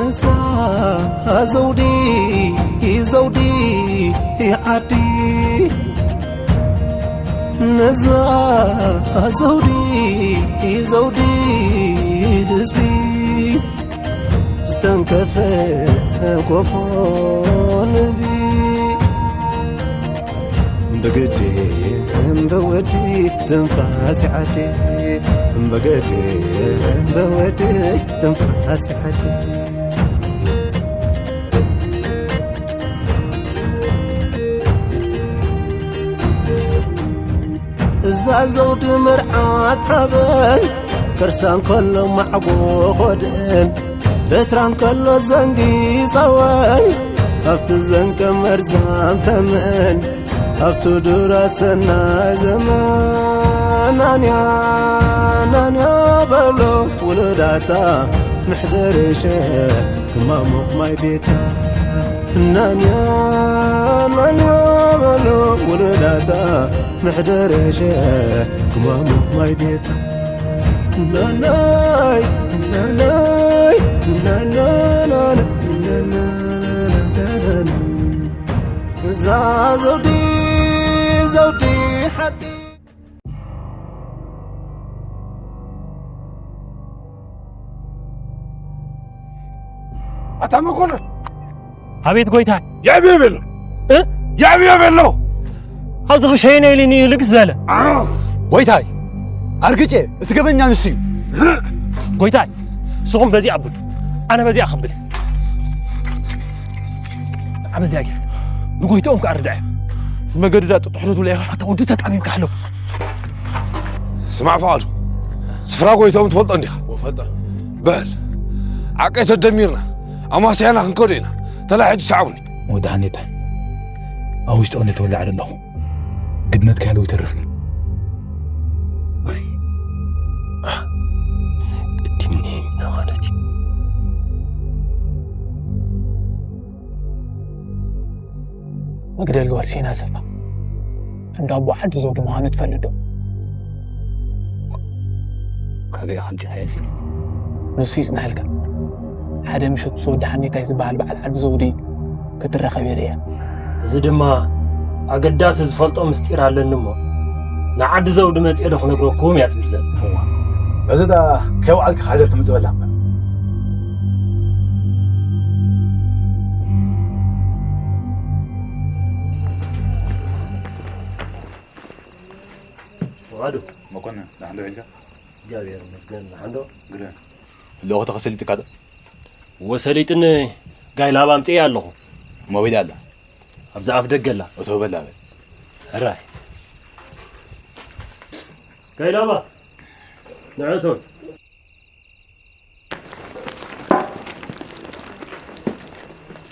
እዛ ዘውዲ፣ ዘውዲ ዓዲ፣ ነዛ ዘውዲ፣ ዘውዲ ህዝቢ፣ ዝተንከፈ ጎፎ ንህቢ። ብግዲ እምበወዲ ትንፋስ ዓዲ፣ ብግዲ እምበወዲ ትንፋስ ዓዲ። እዛ ዘውዲ መርዓት ሓበን፣ ከርሳ እንከሎ ማዕጎ ኾድእን፣ በትራ እንከሎ ዘንጊ ጸወን፣ ኣብቲ ዘንቀ መርዛም ተመን፣ ኣብቲ ዱራ ሰናይ ዘመን። ናንያ፣ ናንያ በሎ ውሉዳታ፣ ምሕደርሸ ክማሙቕ ማይ ቤታ። ናንያ፣ ናንያ በሎ ውሉዳታ፣ ምሕደርሸ ክማሙቕ ማይ ቤታ። ናናይ፣ ናናይ፣ ናናናና፣ ናናናና። እዛ ዘውዲ፣ ዘውዲ ሓቂ። ኣታ መኮነን! ኣቤት ጎይታይ! የዕብዮ ቤሎ! እ? የዕብዮ ቤሎ! ኣብዚ ኽሸይነ ኢሉኒ እዩ ልግስ ዝበለ። ኣዎ። ጎይታይ! ኣርግጬ፣ እቲ ገበኛ ንሱ እዩ። ጎይታይ! ንስኹም በዚኣ ኣብሉ። ኣነ በዚኣ ክብል። ንዓ በዚኣ ጌር። ንጎይትኦም ከኣርድዐ። እዚ መገዲ ዳ ጥጥሕሎ ትብሎ ኢኻ? ኣታ ወዲ ተጣሚምካ ሕለፉ። ስማዕ ፍቓዱ፣ ስፍራ ጎይትኦም ትፈልጦ እንዲኻ? እፈልጦ። በል፣ ዓቀይ ተደሚርና፣ ኣማስያና ክንከዶ ኢና። ተላ ሕጂ ሰዓቡኒ። ወዲ ሓኔታ፣ ኣብ ውሽጢ ቅነ ተወላዕደ ኣለኹ። ግድነት ካይለው ይተርፍኒ። ቅድምኒ ኢና ማለት እዩ። መግደል ጓል ሴና ሰፋ እንዳ ኣቦ ዓዲ ዘውዲ ምዃኑ ትፈልጥ ዶ? ካበይ ኢኻ ኣምጺእካዮ እዚ? ንሱ ይጽንሐልካ። ሓደ ምሸት ምስ ወዲ ሓኔታይ ዝበሃል በዓል ዓዲ ዘውዲ ክትራኸብ እየ ርእያ። እዚ ድማ ኣገዳሲ ዝፈልጦ ምስጢር ኣለኒ እሞ፣ ንዓዲ ዘውዲ መጺኤ ዶ ክነግረኩም እያ ትብል ዘላ። እዋ። በዚ ዳ ከይወዓልካ ሓደር ክምጽእ በላ እምበር። ዋዱ። መኮንን፣ ደሓን ዶ ሒዝካ? እግዚኣብሔር ይመስገን፣ ደሓን ዶ? ግደ። ኣለኹ ተኸሰሊጥካ ዶ? ወሰሊጥኒ ጋይ ላባ ኣምጽኤ ኣለኹ። ሞቢል ኣላ። ኣብዚ ኣፍ ደገ ኣላ። እቶ በላ በል። ሕራይ። ጋይ ላባ፣ ንዕእቶም።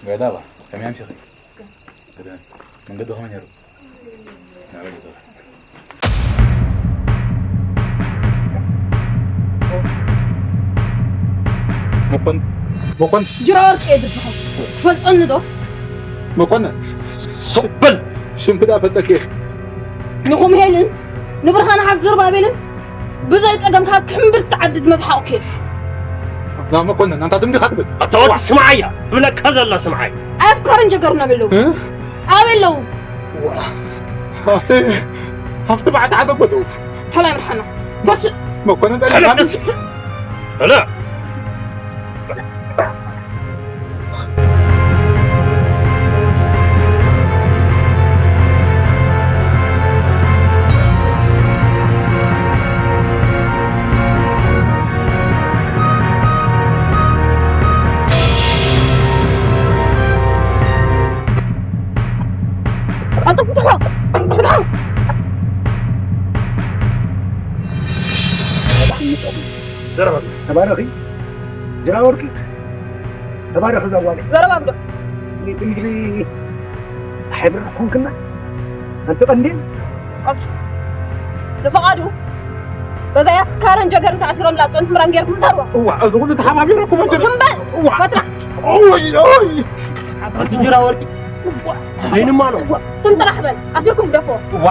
ጋይ ላባ፣ ከመይ ኣምሲኺ? መንገዲ ከመይ ነይሩ? መኮን-፣ መኮን-፣ ጅራ ወርቂ እየ ዝበሃል። ትፈልጦኒ ዶ? መኮንን። ሱቕ በል! ሽምብዳ ፈልጠኪ እየ። ንኹምሄልን ንብርሃነ ሓፍ ዘሩባቤልን ብዘይ ጸገም ካብ ክሕምብርቲ ዓዲ ዝመብሓቑ እየ። ና መኮንን፣ ኣንታ ድም ዲኻ ትብል? ኣታ ወዲ ስምዓያ፣ እብለካ ዘላ ስምዓይ። ኣብ ካረንጀገር ናበይ ኣለዉ? እ? ኣበይ ኣለዉ? ዋ። ኣቲ፣ ኣብቲ ባዕቲ ዓደ ፈተው። ተላይ ብርሃና። በስ። መኮንን፣ ሄሎ፣ ተላይ ደስ-፣ ሄሎ። ቀልጥፉ፣ ፍትሖ! ፍትሖ! ተባረኺ። ጅራ ወርቂ። ተባረኺ እዛ ጓለይ። ዘረባ ግዶ። እንግዲህ ሕብሪ ኮንክና። ኣንቲ ቀንዲል። ኣብሱ። ንፍቓዱ በዛ ያፍ ካረን ጀገርን ተኣሲሮም ላጸንት ምራን ጌርኩም ሰርዎ። እዋ፣ እዚ ኩሉ ተሓባቢረኩም እንጂ። ግንባር። እዋ። ፈትራ። ኦይ፣ ኦይ። ኣንቲ ጅራ ወርቂ። ዘይንማ ነው። ትም ጥራሕ በል። ኣሲርኩም ደፎ። እዋ።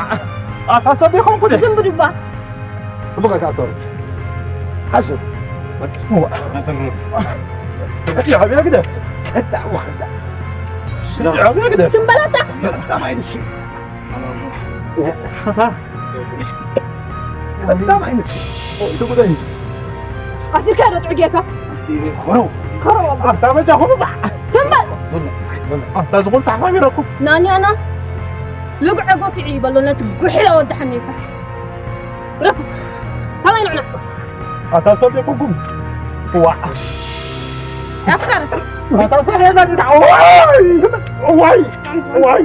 ኣታ ሰብ ይኾንኩ ደ። ዝም ብድባ። ጽቡቕ ኣይተኣሰሩ። ሓሱ። በቃ። እዋ። يا حبيبي كده. يا حبيبي كده. ትንበላታ። ኣሲርካ ዶ ጥዑ ጌርካ? ከረው። ከረው ኣባ። ኣታ በጃኹም እባ። ትንበል። ኣታ ዝኹል ተሓባቢረኩም። ናንያና ልግዐ ጎሲዑ ይበሎ ነቲ ጉሒላ ወዲ ሓሜታ። ረፍ። ካባይ ንዕና። ኣታ ሰብ የቁጉም። ዋዕ። ኣፍካር። ኣታ ሰብ የናግዳ። ዋይ! ዋይ! ዋይ!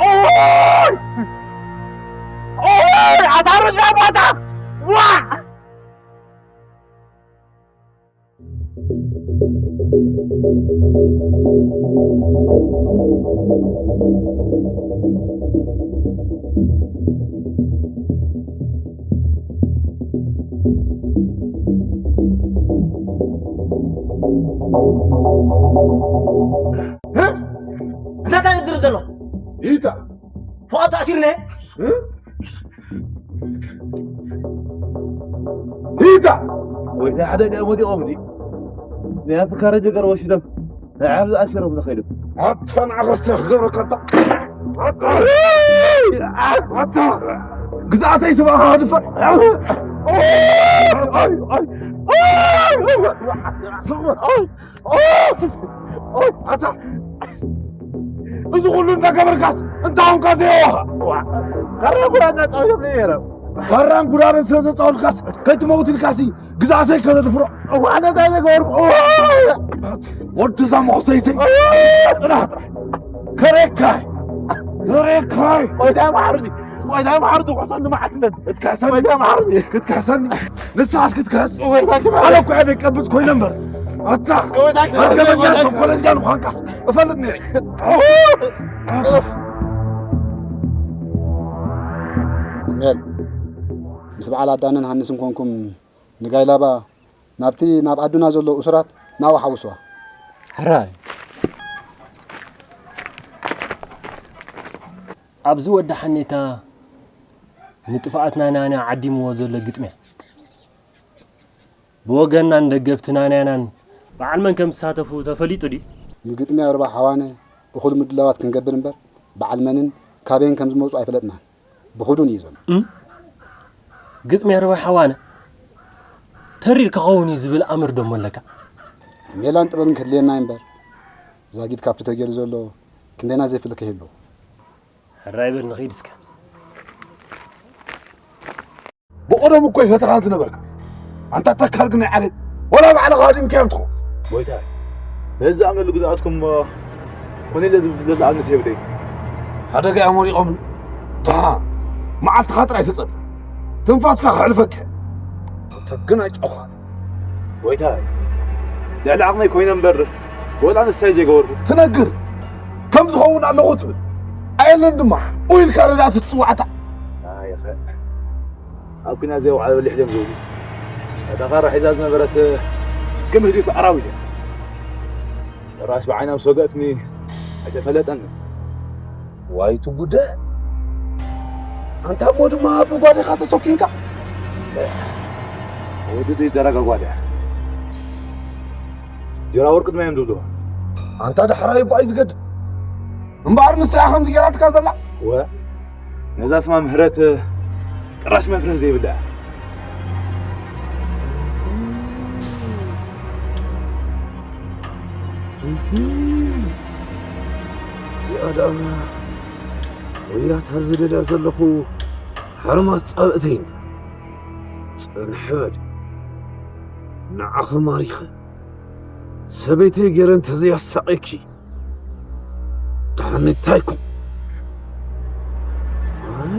ኦይ! ኦይ! ኣታ ርዛ ባታ! ዋ! እንታይ ታደርግ ዘሎ? ይታ። ፎቶ ኣሲርነ? እ? ይታ። ወይ ሓደ ገ ወዲ ኦምዲ። ናይ ኣፍሪካ ረጀ ገር ወሲዶም። ናይ ዓብዚ ኣሲሮም ንኸይዱ። ኣታ ንዓኸስተ ክገብረካ ኣታ። ኣታ። ኣታ። ግዛኣተይ ስባኻ ክድፈር። ኣይ፣ ኣይ፣ ኣይ። ስቕ በል። ኣታ፣ እዚ ኩሉ እንዳገበርካስ እንታይ ኾንካ ዘይዋኻ? ካራን ጉዳን እናጻወቶም ነይሮም። ካራን ጉዳንን ስለ ዘጻወትካስ ከይትመውት ኢልካሲ ግዛተይ ከዘድፍሮ። እዋ፣ እንታይ ገበርኩ? ወዲ እዛ መኹሰይተይ ጽናሕ ጥራሕ። ከሬካይ፣ ከሬካይ። ወይታይ መሓርኒ፣ ወይታይ መሓርኒ፣ ቁሕሰኒ መዓልቲ ክትከሰኒ፣ ክትከሰኒ። ንስኻስ ክትከስ? ኣነ እኮ እየ ደቀብጽ ኮይነ እምበር። ኣታ መርገመኛን ተንኮለኛን ምዃንካስ እፈልጥ ነይረ። ኩሜል፣ ምስ በዓል ኣዳነን ሃንስን ኮንኩም ንጋይላባ ናብቲ ናብ ኣዱና ዘሎ እሱራት ናብኡ ሓውስዋ። ሕራይ። ኣብዚ ወዲ ሓኔታ ንጥፍኣትና ናና ዓዲምዎ ዘሎ ግጥምያ፣ ብወገንናን ደገፍቲ ናናያናን በዓል መን ከም ዝሳተፉ ተፈሊጡ ድዩ? ንግጥምያ ሩባ ሓዋነ እኹል ምድላዋት ክንገብር እምበር፣ በዓል መንን ካበይን ከም ዝመጹ ኣይፈለጥናን። ብኹዱን እዩ ዘሎ። እም? ግጥምያ ሩባ ሓዋነ ተሪር ክኸውን እዩ ዝብል ኣምር ደሞ ኣለካ? ሜላን ጥበብን ከድልየና እዩ እምበር፣ ዛጊት ካብቲ ተገይሩ ዘሎ ክንደይና ዘይፍልክ ይህሉ። ሕራይ በል ንኸይድ እስከ። ብቐደሙ እኮ ይፈተኻን ዝነበርካ። ኣንታ ተካል ግን ናይ ዓሌት፣ ወላ ባዕልኻ ሃዲምካዮም ትኾን። ጎይታይ፣ ነዚ ዝኣምነሉ ግዝኣትኩም እሞ ኮነ ኢለ ዝብል ዘሎ ኣብነት የብለይን። ሓደጋ እዮም ወዲቖምን። ደሓ፣ መዓልትኻ ጥራይ ተጸበ። ትንፋስካ ከሕልፈካ። ኣንታ ግን ኣይጫውኻ። ጎይታይ፣ ልዕሊ ዓቕመይ ኮይነ እምበር፣ ወላ ንሳይ ዘይገበርኩ። ትነግር፣ ከም ዝኸውን ኣለኹ ትብል። ኣየለን ድማ፣ ኡይ ኢልካ ረዳእቲ ትጽዋዕታ። ኣይኸ፣ ኣብ ኲናት ዘይወዓለ በሊሕ ድዮም ዝብሉ። እታ ካራ ሒዛ ዝነበረት ግምህዚት ኣራዊት እያ። ጭራሽ ብዓይና ምስ ወገእትኒ ኣይተፈለጠኒ። ዋይ ትጉደ። ኣንታ እሞ ድማ ብጓዴኻ ተሰኪንካ። ወዲ ደረጋ ጓዳ። ጅራ ወርቂ ድማ እዮም ዝብልዋ። ኣንታ ዳሕራይ እባ እዩ ዝገድድ። እምበኣር ንሳ እያ ከምዚ ገይራትካ ዘላ። ወ፣ ነዛ ስማ ምህረት ጭራሽ መፍርህ ዘይብላ እያ። ዝያዳ ወያታ ዝደልያ ዘለኹ ሓርማዝ ጻብእተይን ጽንሕ በል። ንዓኺ ማሪኸ ሰበይተይ ገይረ እንተዘይኣሳቒየኪ፣ ደሓን እንታይ ኮን? ኣይ፣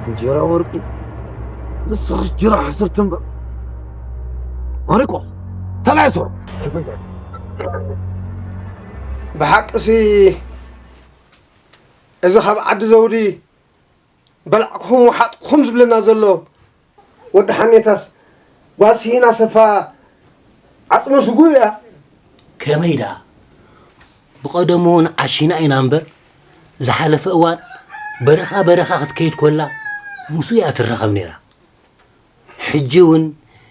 እንጀራ ወርቂ፣ ንስኽስ ጅራ ሓስርቲ እምበር። ማሪቆስ፣ ተላይሶር። ብሓቅሲ፣ እዚ ካብ ዓዲ ዘውዲ በላዕኩኹም ወሓጥኩኹም ዝብለና ዘሎ ወዲ ሓኔታስ ጓል ስሂን ኣሰፋ ዓጽሚ ስጉእ እያ። ከመይ ደኣ? ብቐደሙ እውን ዓሺና ኢና እምበር፣ ዝሓለፈ እዋን በረኻ በረኻ ክትከይድ ኮላ፣ ምስኡ እያ ትራኸብ ነይራ። ሕጂ እውን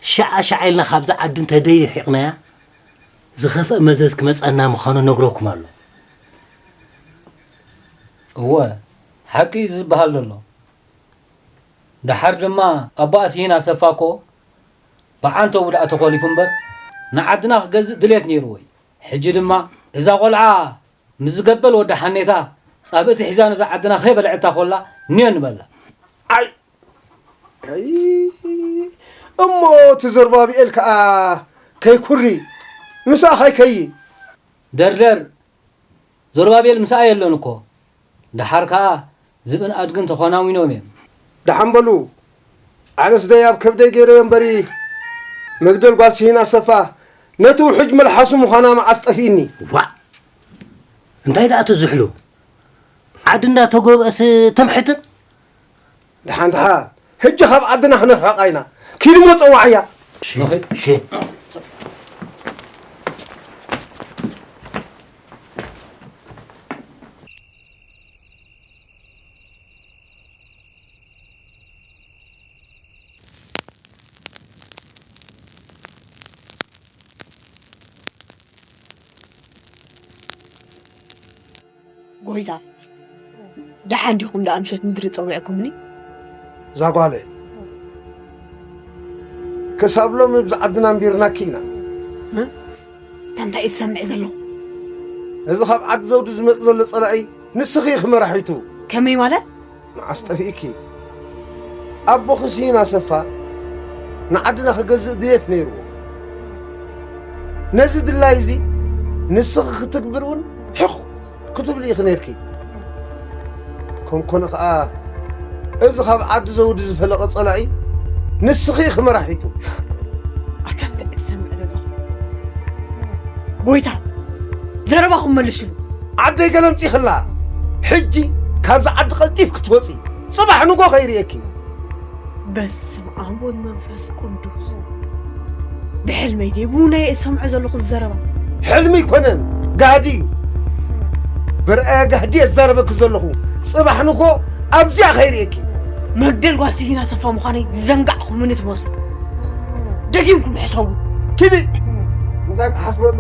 ሻዓ ሻዓ ኢልና ካብዛ ዓዲ እንተደይ ርሒቕናያ፣ ዝኸፍአ መዘዝ ክመጸና ምዃኑ ነግረኩም ኣሎ። እወ፣ ሓቂ እዩ ዝበሃል ዘሎ። ደሓር ድማ ኣቦኣ ስሂን ኣሰፋ እኮ ብዓንተቡ ደኣ ተኾሊፉ እምበር፣ ንዓድና ክገዝእ ድሌት ነይርዎ እዩ። ሕጂ ድማ እዛ ቖልዓ ምስ ዝገበል ወዲ ሓኔታ ጻብእቲ ሒዛ ነዛ ዓድና ከይበልዐታ ኮላ፣ ንዮ ንበላ። ኣይ! ኣይ! እሞ እቲ ዘሩባብኤል ከኣ ከይኩሪ፣ ምሳኻ ይከይ። ደርደር፣ ዘሩባቤል ምስኣ የለን እኮ። ደሓር ከኣ ዝብእን ኣድግን ተኾናዊኖም እዮም። ደሓን በሉ። ኣነስ ደይ ኣብ ከብደይ ገይረዮ እምበሪ፣ መግደል ጓል ስሂን ኣሰፋ ነቲ ውሑጅ መልሓሱ ምዃና መዓስ ጠፊእኒ። ዋእ! እንታይ ደኣ ትዝሕሉ? ዓዲ እንዳተጎብአስ ተምሕትን? ደሓን ደሓን፣ ሕጂ ካብ ዓድና ክነርሕቓ ኢና። ኪድ እሞ ጸዋዕያ። ሽት፣ ሽት። ጎይታ፣ ደሓን ዲኹም? ደኣ ምሸት ምድሪ ጸዊዕኩምኒ? እዛ ጓለይ፣ ክሳብ ሎሚ ብዚ ዓድና ኣንቢርናኪ ኢና። እ? እታ እንታይ እሰምዕ ዘለኹ? እዚ ካብ ዓዲ ዘውዲ ዝመጽእ ዘሎ ጸላኢ ንስኺ ኢኺ መራሒቱ። ከመይ ማለት? መዓስ ጠፊእኪ? ኣቦኺ ስሂን ኣሰፋ ንዓድና ክገዝእ ድሌት ነይርዎ። ነዚ ድላይ እዚ ንስኺ ክትግብር እውን ሕኽ ክትብሊ ኢኺ ነይርኪ። ከምኮነ ኸኣ፣ እዚ ካብ ዓዲ ዘውዲ ዝፈለቐ ጸላኢ ንስኺ ኢኺ መራሒቱ። ኣታ እንታይ ትሰምዕ ዘለኻ? ጎይታ፣ ዘረባኹም መልስሉ። ዓደይ ገለ ኣምጺኽላ። ሕጂ ካብዛ ዓዲ ቀልጢፍ ክትወጺ። ጽባሕ ንጎ ከይርእየኪ። በስመ ኣብ ወወልድ ወመንፈስ ቅዱስ። ብሕልመይ ድየ ብውነየ እሰምዖ ዘለኹ ዘረባ? ሕልሚ ኣይኮነን፣ ጋህዲ እዩ። ብርኣያ ጋህዲ እየ ዝዛረበኪ ዘለኹ። ጽባሕ ንጎ ኣብዚኣ ከይርእየኪ። መግደል ጓል ስሂን ኣሰፋ ምዃነይ ዝዘንጋዕኩምኒ ትመስሉ። ደጊምኩም ሕሰቡ። ኪዲ! እንታይ ትሓስበሉ?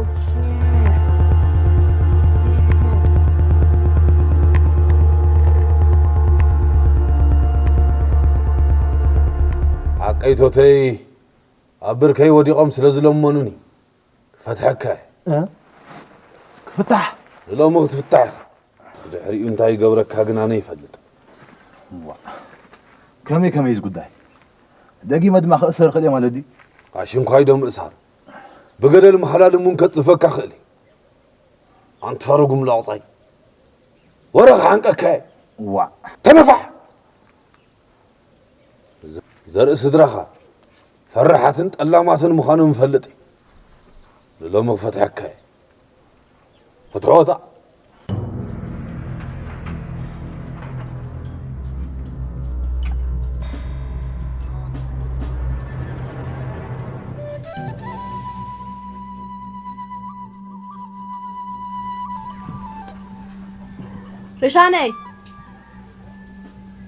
ሓቀይቶተይ ኣብ ብርከይ ወዲቖም ስለ ዝለመኑኒ ክፈትሐካ እየ። እ? ክፍታሕ? ንሎሚ ክትፍታሕ ኢኻ። ድሕሪኡ እንታይ ይገብረካ ግን ኣነ ይፈልጥ። እዋ። ከመይ ከመይ እዚ ጉዳይ? ደጊመ ድማ ክእሰር ክእል እየ ማለት ድዩ? ኣሽንኳይ ዶ ምእሳር? ብገደል ምሃላል እሙን ከጽድፈካ ክእል እዩ። ኣንታ ርጉም ላቕጻይ። ወረ ክሓንቀካ እየ። እዋ። ተነፋሕ! ዘርኢ ስድራኻ ፈራሓትን ጠላማትን ምዃኖም እፈልጥ እየ። ንሎሚ ክፈትሐካ እየ። ፍትሖታ። ርሻነይ!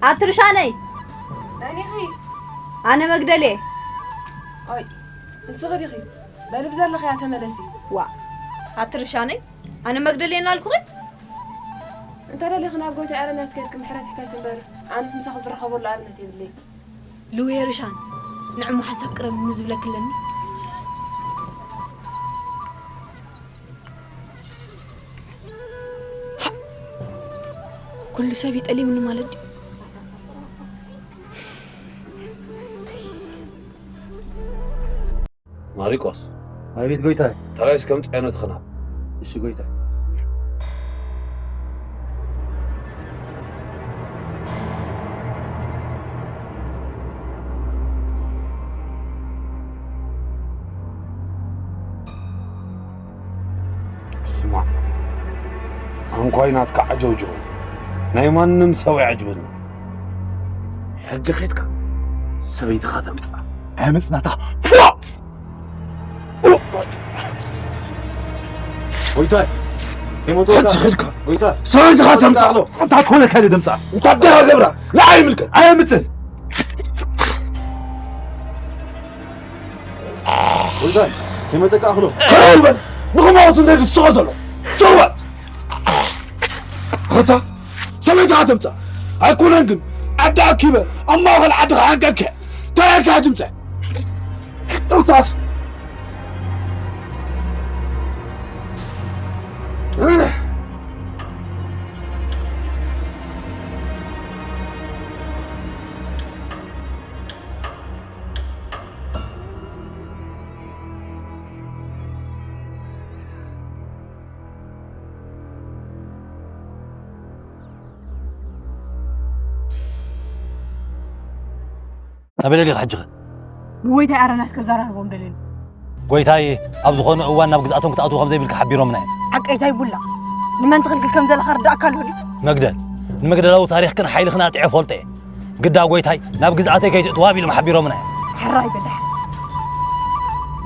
ኣቲ ርሻነይ! መን ኢኺ? ኣነ መግደል እየ። ኣይ፣ ንስኺ ዲኺ? በሊ ብዘለኽያ ተመለሲ። ዋእ! ኣቲ ርሻነይ፣ ኣነ መግደል እየ እናልኩኺ? እንተ ደሊኺ ናብ ጎይታ ኤረምያስ ከይድኪ ምሕረት ሕተቲ እምበር፣ ኣነስ ምሳኺ ዝራኸበሉ ኣርነት የብለይን። ልውየ ርሻን፣ ንዕሞ ሓንሳብ ቅረብኒ ዝብለኪ ኣለኒ። ኩሉ ሰብ እዩ ጠሊሙኒ ማለት ድዩ? ማሪቆስ። ኣቤት ጎይታይ። ተራይስ ከም ጻይነት ኽናብ። እሺ ጎይታይ። ስማዕ፣ ኣንኳይ ናትካ ዓጀውጀው ናይ ማንም ሰብ ኣይዕጅበኒ። ሕጂ ኸድካ ሰበይትኻ ተምጽኣ። ኣየምጽናታ። ፉእ! ጎይታይ፣ ከይሞትወካ። ሕጂ ኸድካ ጎይታይ። ሰበይትኻ ተምጽኣ። ኣታ ኮነ ካልእ ደምጽኣ። እንታይ ደኣ ገብራ? ንዓይ ይምልከት። ኣየምጽን። እንታይ? ከይመጠቃ ኣኽሎ። ከረው በል! ንኽመውት እንደ ዝስቆ ዘሎ። ሰዋት! ኣታ ሰበይትኻ ትምጻእ። ኣይኮነን ግን፣ ዓዲ ኣኪበ፣ ኣብ ማእኸል ዓዲ ክሓንቀከ። ተራይካ ትምጻእ። እሳት! ኣበይ ደሊኻ ሕጂ ኸ? ንጎይታይ ኣረናስ ከዘራርቦም ደልየኒ። ጎይታይ ኣብ ዝኾነ እዋን ናብ ግዝኣቶም ክትኣትዉ ከም ዘይብልካ ሓቢሮምና እዮም። ዓቀይታይ ቡላ፣ ንመን ትኽልክል ከም ዘለኻ ርዳእካ ኣሎ ድዩ? መግደል፣ ንመግደላዊ ታሪኽክን ሓይልኽን ኣጥዕዮ ፈልጦ እየ። ግዳ ጎይታይ ናብ ግዝኣተይ ከይትእትዋ ቢሎም ሓቢሮምና እዮም። ሕራይ በዳሕ።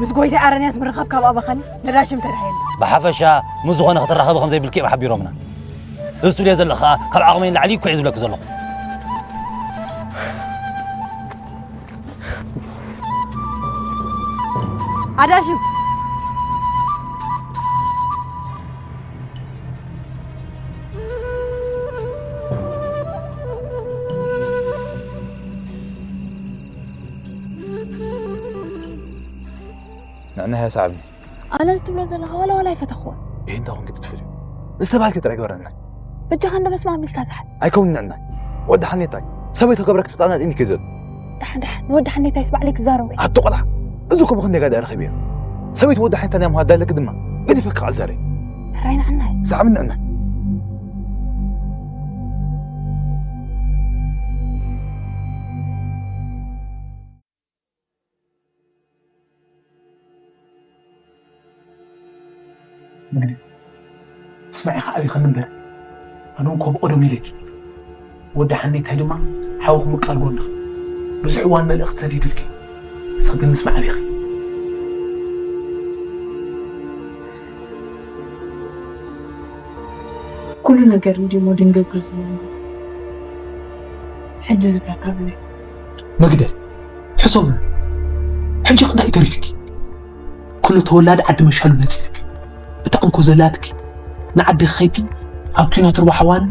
ምስ ጎይታይ ኣረንያስ ምርኻብ ካብ ኣባኻኒ ነዳሽም ተዳሂሉ። ብሓፈሻ ምስ ዝኾነ ክትራኸቢ ከም ዘይብልኪ እዮም ሓቢሮምና። እዚ ትብልዮ ዘለኺ ከኣ ካብ ዓቕመይ ንላዕሊ እኮ እየ ዝብለኪ ዘለኹ። ኣዳሽም። ንዕና ህያ ሰዓብኒ። ኣነ እዚ ትብሎ ዘለኻ ዋላ ዋላ ኣይፈተኽዎን። ይህ እንታይ ኮንኪ ትትፍልዩ? ዝተባልኪ ጥራይ ግበረና። በጃኻ እንደ መስማዕ ሚልካ ዝሓል። ኣይከውን ንዕና። ወዲ ሓኔታይ፣ ሰበይቱ ከብረክ ትጣና ዲኒ ከይዘሉ። ደሓን ደሓን፣ ንወዲ ሓኔታይስ ባዕለይ ክዛረቦ እየ። ኣቶ ቆልዓ፣ እዚ እኮ ብኽንደይ ጋዳ ረኺብዮ። ሰበይቱ ወዲ ሓኔታይ ናይ ምዃን ዳለክ ድማ፣ ገዲፈ ክዓዘረ። ሕራይ ንዕና። ሰዓብ ንዕና። መግዲ፣ ስማዒ ከኣ ኣቢኸኒ እምበር፣ ኣነ እውን ከምኡ ቀደም ኢለኪ። ወዲ ሓኔታይ ድማ ሓውኺ ምቃል ጎንኺ። ብዙሕ እዋን መልእኽቲ ሰዲድልኪ። ንስኺ ግን ምስማዕ ኣቢኺ። ኩሉ ነገር እንድዩ ሞዲን ገብሩ ዝብለኒ። ሕጂ ዝብለካ በለ። መግደል፣ ሕሰብ። ሕጂ እንታይ ተሪፍኪ? ኩሉ ተወላዲ ዓዲ መሻሉ ነጺፍኪ። እታ እንኮ ዘላትኪ ንዓዲ ኸይድኪ ኣብ ኪኖ ትርዋሕዋን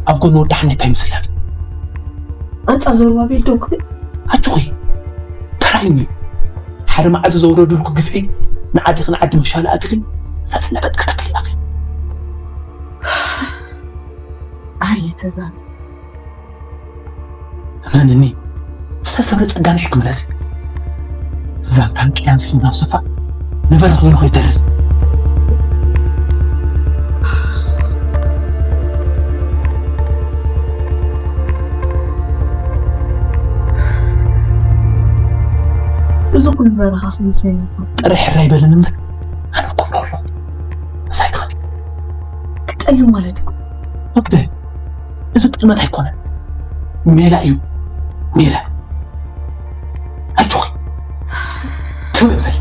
ኣብ ጎኒ ወዲ ሓኔታይ ምስላፍ። ኣንጻር ዘሩባቤል ደው ክብል? ኣጆኺ፣ ተራይኒ። ሓደ መዓልቲ ዘውረዱልኩ ግፍዒ ንዓዲኺ ንዓዲ መሻሉ ኣትኺ ሰለበጥ ከተብላኺ። ኣየ ተዛን። እመንኒ፣ ዝተሰብረ ጸጋ ንዒ ክምለስ እዩ። ዛንታን ቅያን ስልናብ ሰፋ ነበረ ኮይኑ ከይተርፍ። እዚ ኩሉ በረኻ ክምስለኒ እኮ። ጥረ ሕራይ በለን እምበር፣ ኣነ እኮ እምልኽ ኣለኹ። መሳይትኻ። ክጠልም ማለት እኮ። መግደ፣ እዚ ጥልመት ኣይኮነን። ሜላ እዩ። ሜላ። ኣጆኺ። ትምእ በል።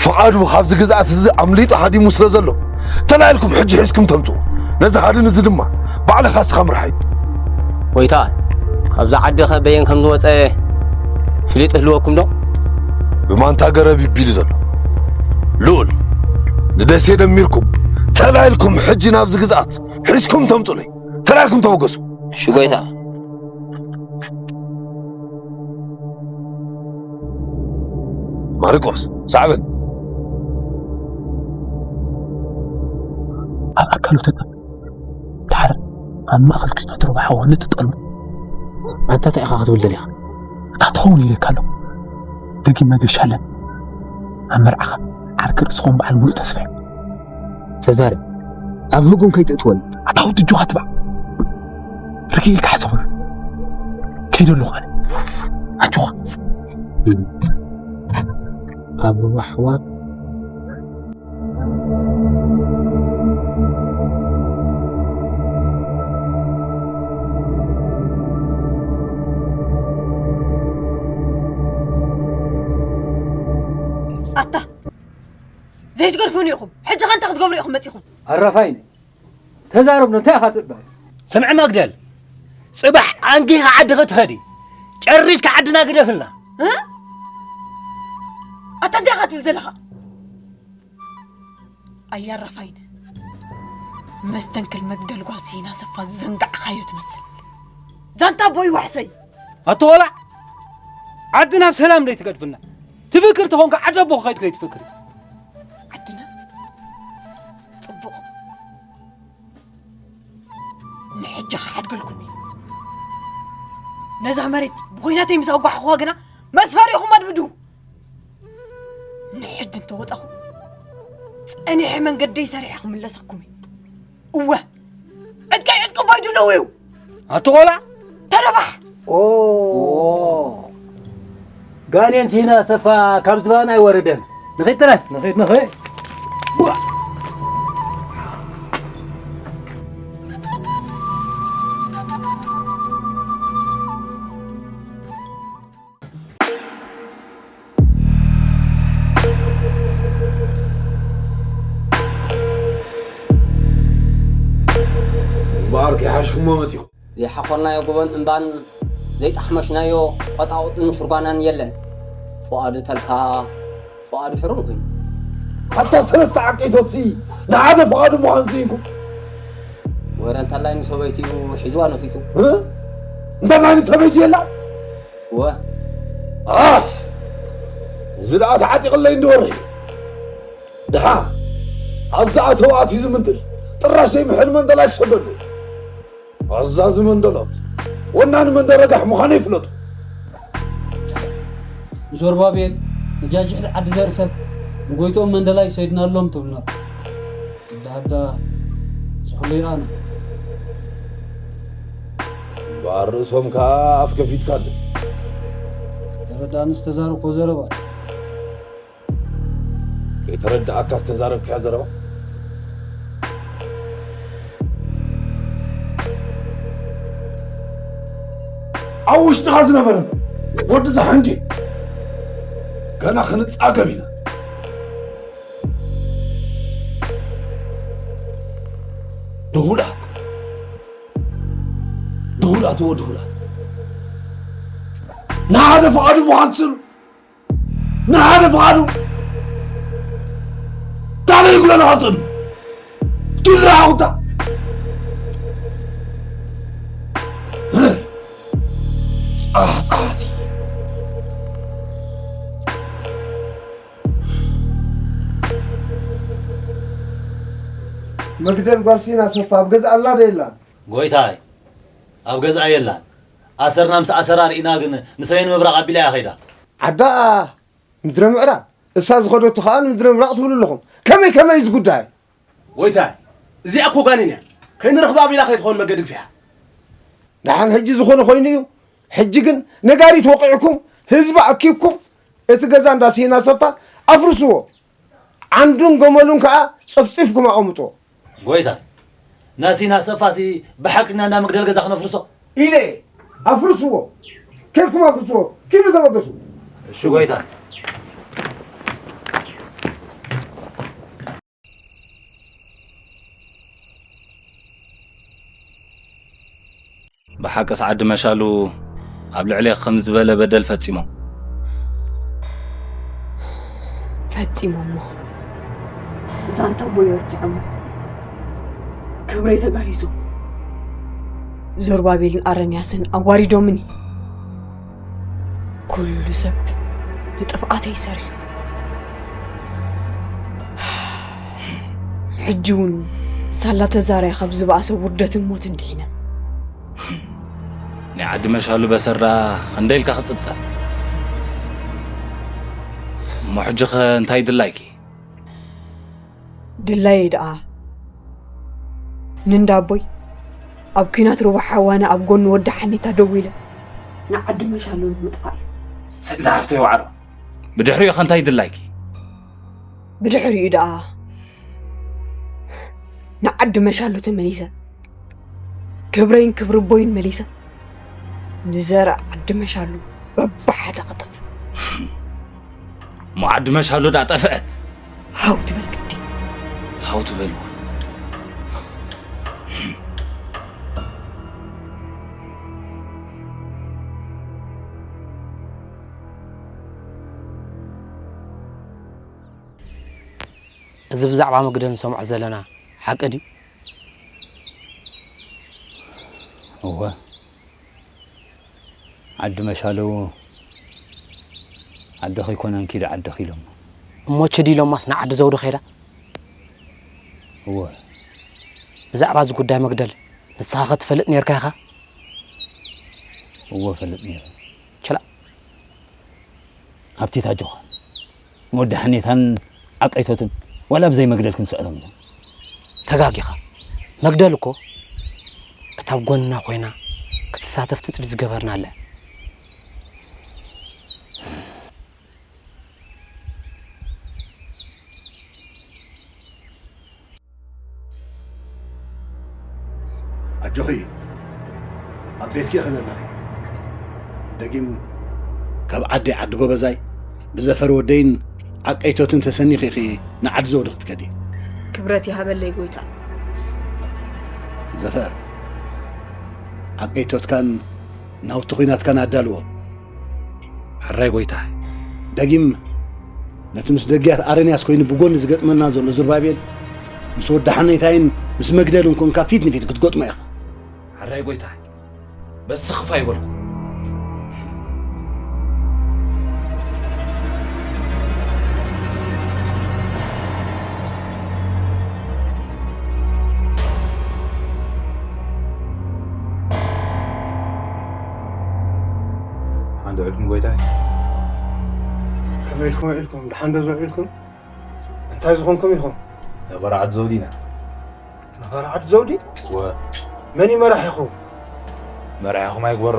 ፍቓዱ ካብዚ ግዝኣት እዚ ኣምሊጡ ሃዲሙ ስለ ዘሎ፣ ተላኢልኩም ሕጂ ሒዝኩም ተምጽኡ። ነዚ ሃድን እዚ ድማ ባዕልኻ እስኻ ምርሓዩ። ጎይታ፣ ካብዛ ዓዲ ኸ በየን ከም ዝወጸ ፍሊጥ ህልወኩም ዶ? ብማንታ ገረብ ይቢሉ ዘሎ። ልኡል፣ ንደሴ ደሚርኩም ተላኢልኩም ሕጂ ናብዚ ግዝኣት ሒዝኩም ተምጹለይ። ተላኢልኩም ተበገሱ። እሺ ጎይታ። ማርቆስ፣ ሳዕበን። ኣብ ኣካሉ ተጠም። ድሓር ኣብ ማእከል ኪኖ ትርዋሓ ወኒ ትጠልሙ። ኣንታ እንታይ ኢኻ ክትብል ደሊኻ? እታ ትኸውን ኢለካ ኣለኹ። ደጊም መገሻ ኣለን። ኣብ መርዓኻ ዓርኪ ርእስኹም በዓል ሙሉእ ተስፋ እዩ። ተዛረብ። ኣብ ህጉም ከይትእትወን። ኣታ ወዲ ኣጆኻ ትባዕ። ርግእ ኢልካ ሕሰበሉ። ከይደ ኣለኹ ኣነ። ኣጆኻ። ኣብ ሩባ ኣሕዋት። ዘይትገድፉኒ ኢኹም። ሕጂ ኸ እንታይ ክትገብሩ ኢኹም መጺኹም? ኣራፋይነ፣ ተዛረብና፣ እንታይ ኢኻ ትብል? ስምዒ መግደል፣ ጽባሕ ኣንጊኻ ዓዲ ክትኸዲ፣ ጨሪስካ ዓድና ግደፍልና። እ? ኣታ እንታይ ኢኻ ትብል ዘለኻ? ኣያ ኣራፋይነ፣ መስተንክል መግደል ጓል ሲና ሰፋ ዝዘንጋዕካዮ ትመስል። ዛንታ ኣቦይ ዋሕሰይ። ኣቶ ቆላዕ፣ ዓድና ብሰላም ደይ ትገድፍና? ትፍክር ተኾንካ ዓዲ ኣቦኻ ከይድካ ይትፍክር። ዓድና ጽቡቕ። ንሕጂ ክሓድገልኩም እዩ። ነዛ መሬት ብኹናተይ ምስ ኣጓሕኹዋ ግና መስፈሪኹም ኣድብዱ። ንሕጂ እንተወጻኹ ጸኒሐ መንገደይ ሰሪሐ ክምለሰኩም እዩ። እወ፣ ዕጥቀይ ዕጥቂ ኣቦይ ድልው እዩ። ኣቲ ቆልዓ፣ ተረፋሕ። ኦ፣ ጋኔን ሲና ሰፋ ካብ ዝባን ኣይወረደን። ንኺድ ጥረ። ንኺድ፣ ንኺድ። እምበኣር ከይሓሽኩሞ መጺኹም። ዘይሓኾርናዮ ጎቦን እምባን ዘይጣሕመሽናዮ ቆጣቑጥን ሽርጓናን የለን። ፍቓዱ ተልካ ፍቓዱ ሕሩም ኮይኑ። ኣታ ሰለስተ ዓቀይቶትሲ ንሓደ ፍቓዱ ምዃን ስኢንኩም። ወረ እንተላይ ንሰበይቲኡ ሒዝዋ ነፊሱ። እ? እንተላይ ንሰበይቱ የላ? እወ። ኣሕ! እዚ ደኣ ተዓጢቕለይ እንዲ ወርሒ። ድሓ፣ ኣብዚ ኣተው ኣትዩ ዝምንጥል ጥራሽ ዘይምሕል መንደላይ ክሰደሉ። ኣዛዚ መንደሎት፣ ወናኒ መንደረጋሕ ምዃኑ ይፍለጡ። ዞርባቤል፣ ንጃጅሕድ ዓዲ ዘር ሰብ፣ ንጎይትኦም መንደላይ ሰይድናሎም ትብልና። ዳዳ፣ ዝሑሉ ይኣኑ። እምበኣር ርእሶም ከኣ ኣፍ ከፊትካሉ። ተረዳእኒ ዝተዛረብኮ ዘረባ። ከይተረድኣካ ዝተዛረብካያ ዘረባ? ኣብ ውሽጥኻ ዝነበረ ወዲ ዝሓንጌ ገና ክንጻገብ ኢና። ድሁላት፣ ድሁላት፣ እዎ ድሁላት። ንሓደ ፍቓዱ ምዃን ትስሉ። ንሓደ ፍቓዱ ታበይ ይጉለሉ ካብ ጽልሚ? ኪድ ዝረሓቑታ። ጻሕጻሕቲ። መግደል ጓል ሲና ሰፋ ኣብ ገዛ ኣላ ዶ የላን? ጎይታይ፣ ኣብ ገዛ የላን። ኣሰርና ምስ ኣሰራ ርኢና ግን ንሰበይን ምብራቕ ኣቢላ እያ ኸይዳ። ዓዳ ምድረ ምዕራብ፣ እሳ ዝኸደቱ ኸኣ ንምድረ ምብራቕ ትብሉ ኣለኹም። ከመይ ከመይ እዚ ጉዳይ? ጎይታይ፣ እዚኣ እኮ ጋኔን እያ። ከይንረኽባ ኣቢላ ከይትኸውን መገዲ ግፊሓ። ደሓን ሕጂ ዝኾነ ኮይኑ እዩ። ሕጂ ግን ነጋሪት ወቒዕኩም፣ ህዝቢ ኣኪብኩም፣ እቲ ገዛ እንዳ ሲና ሰፋ ኣፍርስዎ። ዓንዱን ገመሉን ከኣ ጸፍጺፍኩም ኣቐምጥዎ። ጎይታይ፣ ናሲና ሰፋሲ ብሓቅና እንዳ መግደል ገዛ ክነፍርሶ? ኢለ፣ ኣፍርስዎ። ኬድኩም ኣፍርስዎ። ኪዱ ተበገሱ። እሺ ጎይታይ። ብሓቅስ ዓዲ መሻሉ ኣብ ልዕሌ ከም ዝበለ በደል ፈጺሞም። ፈጺሞሞ። ዛንታ እሞ ይረስዖሞ። ክብረይ ተጋሂሱ። ዞርባቤልን ኣረንያስን ኣዋሪዶምኒ። ኩሉ ሰብ ንጥፍኣተይ ሰሪሑ። ሕጂ እውን ሳላ ተዛራይ ካብ ዝበኣሰ ውርደትን ሞትን ድሒነ። ናይ ዓዲ መሻሉ በሰራ ክንደይ ኢልካ ክጽብጸብ? እሞ ሕጂ ኸ እንታይ ድላይኪ? ድላየይ ደኣ ንእንዳ ኣቦይ ኣብ ኲናት ሩባ ሓዋና ኣብ ጎኒ ወዲ ሓኒታ ደው ኢለ ንዓዲ መሻሉ ንምጥፋእ እዩ። ሰይ ዝሓፍተይ ዋዕሮ። ብድሕሪኡ ኸ እንታይ ድላይኪ? ብድሕሪኡ ደኣ ንዓዲ መሻሉ ተመሊሰ ክብረይን ክብሪ ኣቦይን መሊሰ ንዘር ዓዲ መሻሉ በብሓደ ክጠፍእ። እሞ ዓዲ መሻሉ ደኣ ጠፍአት? ሃው ትበል ግዲ። ሃው ትበልዎ። እዚ ብዛዕባ መግደል ንሰምዖ ዘለና ሓቂ ድዩ? እወ፣ ዓዲ መሻሉ ዓዲ ከይኮነን ኪዲ ዓዲ ኺሎም። እሞ ችዲ ኢሎማስ ንዓዲ ዘውዲ ከይዳ? እወ። ብዛዕባ እዚ ጉዳይ መግደል ንስኻ ከትፈልጥ ነርካ ኢኻ? እወ፣ ፈልጥ ነይረ። ችላ። ሃብቲ ታጆኻ ንወዲ ሓኔታን ዓቀይቶትን ዋላ ብዘይ መግደል ክንስዕሮም ኢና። ተጋጊኻ። መግደል እኮ እታ ኣብ ጎንና ኮይና ክትሳተፍ ትጽቢት ዝገበርና ኣለ። ኣጆኺ ኣብ ቤትኪ ኢኺ ዘለኺ። ደጊም ካብ ዓዲ ዓዲ ጎበዛይ ብዘፈር ወደይን ዓቀይቶትን ተሰኒኺ ኢኺ ንዓዲ ዘውዲ ክትከዲ። ክብረት ይሃበለይ ጎይታ። ዘፈር ዓቀይቶትካን ናውቲ ኹናትካን ኣዳልዎ። ሕራይ ጎይታ። ደጊም ነቲ ምስ ደግያት ኣረንያስ ኮይኑ ብጎኒ ዝገጥመና ዘሎ ዙርባቤል ምስ ወዲ ሓኔታይን ምስ መግደልን ኮንካ ፊት ንፊት ክትገጥሞ ኢኻ። ሕራይ ጎይታ። በስኽፋ ይበልኩ። ሓንዶ ዕልኩም ጎይታይ። ከመይ ኢልኩም ውዒልኩም? ደሓን ዶ ውዒልኩም? እንታይ ዝኾንኩም ኢኹም? ነባር ዓዲ ዘውዲ ኢና። ነባር ዓዲ ዘውዲ? እወ። መን እዩ መራሒኹም? መራሒኹም ኣይግበሮ።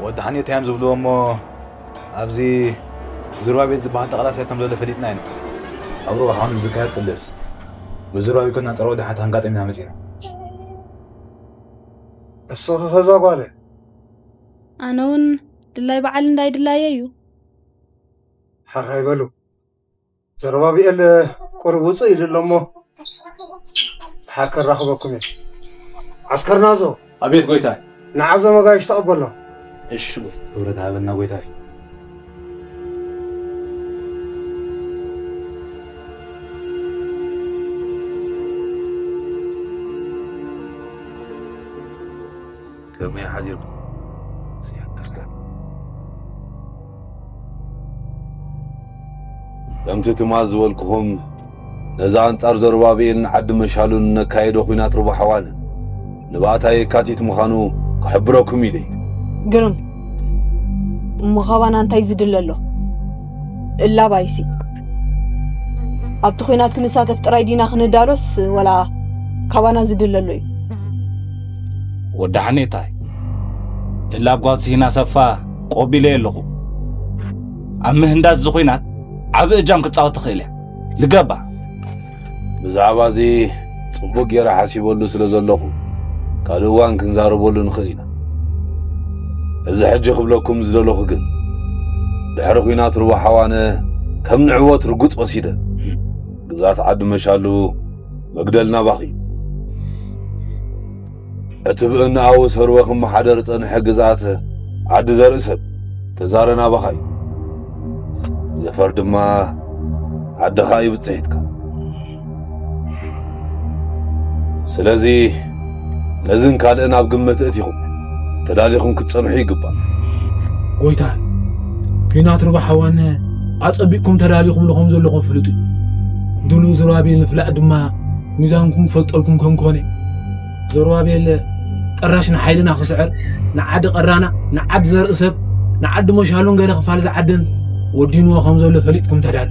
ወዲ ሓኔታይ እዮም ዝብልዎ እሞ ኣብዚ ዙርባቤል ዝበሃል ተቓላሳይ ከም ዘሎ ፈሊጥና ኢና። ኣብ ሩባ ሓውኒ ብዝካየድ ቅልስ ብዙርባቤል ኮና ጸረ ወዲ ሓኔታይ ክንጋጠም ኢና መጺና። እስኺ ኸዛ ጓለ። ኣነ እውን ድላይ በዓል እንዳይ ድላየ እዩ። ሓራይ በሉ። ዘሩባብኤል ቁሩብ ውፅእ ኢሉ ኣሎ እሞ ድሓር ከራኽበኩም እየ። ዓስከርናዞ። ኣቤት ጎይታይ። ንዓዞ መጋይሽ ተቐበሎ። እሺ ጎይታይ። ክብረት ሃበና ጎይታይ። ከመይ ሓዚርኩም? ከምቲ ትማል ዝበልኩኹም ነዚ ኣንጻር ዘሩባብኤልን ዓዲ መሻሉን ነካየዶ ኲናት ርቡሓዋንን ንባእታ የካቲት ምዃኑ ክሕብረኩም ኢለ። ግርም እሞ ካባና እንታይ ዝድለ ኣሎ? እላባይሲ ኣብቲ ኲናት ክንሳተፍ ጥራይ ዲና ክንዳሎስ ወላ ካባና ዝድለ ኣሎ እዩ? ወዲ ሓኔታይ እላ ኣብ ጓል ስሂና ሰፋ ቆቢለ ኣለኹ። ኣብ ምህንዳስ እዚ ኹናት ዓቢ እጃም ክጻወት ትኽእል እያ። ልገባ። ብዛዕባ እዚ ጽቡቕ ገይረ ሓሲበሉ ስለ ዘለኹ ካልእ እዋን ክንዛረበሉ ንኽእል ኢና። እዚ ሕጂ ክብለኩም ዝደለኹ ግን ድሕሪ ኹናት ሩባ ሓዋነ ከም ንዕወት ርጉጽ ወሲደ ግዛት ዓዲ መሻሉ መግደል ናባኺ እዩ። እቲ ብእናኣዊ ሰርወ ክመሓደር ጸንሐ ግዝኣት ዓዲ ዘርእሰብ ተዛረ ናባኻ እዩ። ዘፈር ድማ ዓድኻ እዩ ብጽሒትካ። ስለዚ ነዝን ካልእን ኣብ ግምት እቲኹም ተዳሊኹም ክትጸንሑ ይግባእ። ጎይታ፣ ኲናት ርባሕ ኣዋነ ኣጸቢቕኩም ተዳሊኹምሉ ከም ዘለኹም ፍሉጥ እዩ። ድሉው ዙራቤል ንፍላጥ ድማ ሚዛንኩም ክፈልጠልኩም ከም ኮነ። ዘሩባቤል ጠራሽ ንሓይልና ክስዕር ንዓዲ ቀራና ንዓዲ ዘርኢ ሰብ ንዓዲ መሻሉን ገለ ክፋል ዝዓደን ወዲንዎ ከም ዘሎ ፈሊጥኩም ተዳሉ።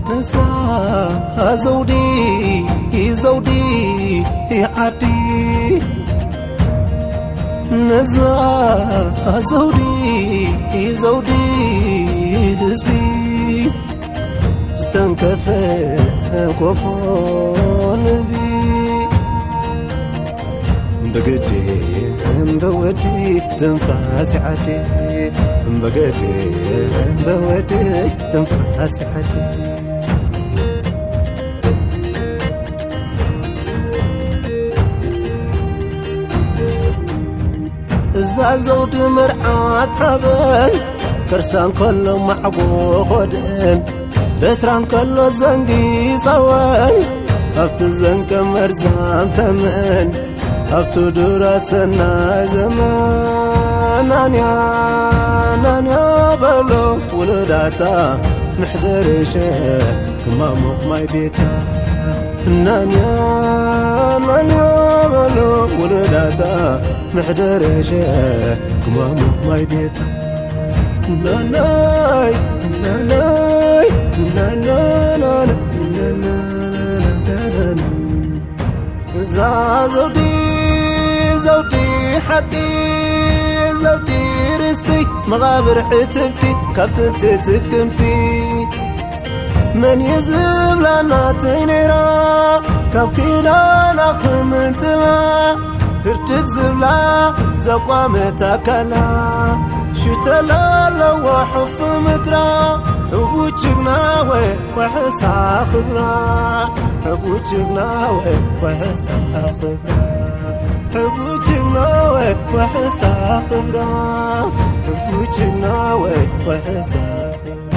ንሳ ዘውዲ ዘውዲ ዓዲ ነዛ ዘውዲ፣ ዘውዲ ህዝቢ ዝተንከፈ ኮፎ ንቢ፣ በገዴ፣ በወዲ ትንፋስ ዓዲ፣ በገዴ፣ በወዲ ትንፋስ ዓዲ። እዛ ዘውዲ መርዓት ሓበን፣ ከርሳ እንከሎ ማዕጎ ኾድእን፣ በትራ እንከሎ ዘንጊ ጸወን፣ ኣብቲ ዘንቀ መርዛም ተመን፣ ኣብቲ ዱራ ሰናይ ዘመን። ናንያ፣ ናንያ በሎ ውሉዳታ፣ ምሕደር ሸ ክማሞቕ ማይ ቤታ። ናንያ፣ ናንያ በሎ ውሉዳታ፣ ምሕደር ሸ ክማሞቕ ማይ ቤታ። ናናይ፣ ናናይ፣ ናናናና፣ ናናናና። እዛ ዘውዲ፣ ዘውዲ ሓቂ፣ ዘውዲ ርስቲ፣ መቓብር ዕትብቲ፣ ካብ ጥንቲ ጥቅምቲ። መን እዩ ዝብላ ናተይ ነይራ፣ ካብ ኪዳና ክምንጥላ፣ ህርድግ ዝብላ ዘቋመት ኣካላ፣ ሽተላ ኣለዋ ሕፉ ምድራ፣ ሕቡን ጅግና ወይ ዋሕሳ ክብራ፣ ሕቡን ጅግና ወይ ዋሕሳ ክብራ፣ ሕቡን ጅግና ወይ ዋሕሳ ክብራ፣ ሕቡን ጅግና ወይ ዋሕሳ ክብራ።